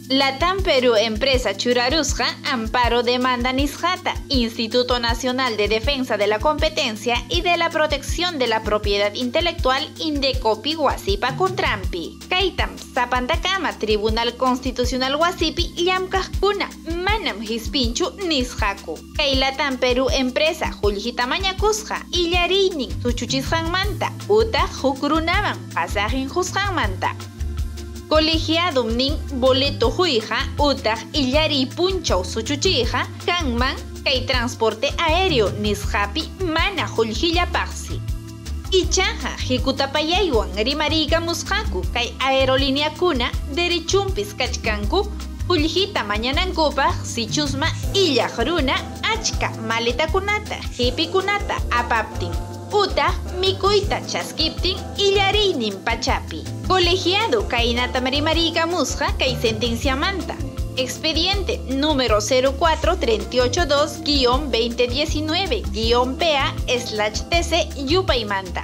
Latam Perú empresa churarusqa amparo demanda nisqata Instituto Nacional de Defensa de la Competencia y de la Protección de la Propiedad Intelectual Indecopi wasipa kuntranpi. Kaytam sapantakama Tribunal Constitucional wasipi llamkaqkuna manam hispinchu nisqaku. Kay Latam Perú empresa qullqita mañakusqa illariynin suchuchisqanmanta utaq huk runaman pasahin qusqanmanta. Colegiadum nin boleto huyqa utaq illariy punchaw suchuchiyqa kanman kay transporte aéreo nisqapi mana qullqillapaqsi. Ichaqa hikutapayaywan rimariykamusqaku kay aerolíneakuna derechunpis kachkanku qullqita mañanankupaq sichusma illaq runa achka maletakunata qipikunata apaptin utaq mikuyta chaskiptin illariynin pachapi. Colegiado kaynatam rimariykamusqa kay sentenciamanta. Expediente número 04382-2019-PA/TC yupaymanta.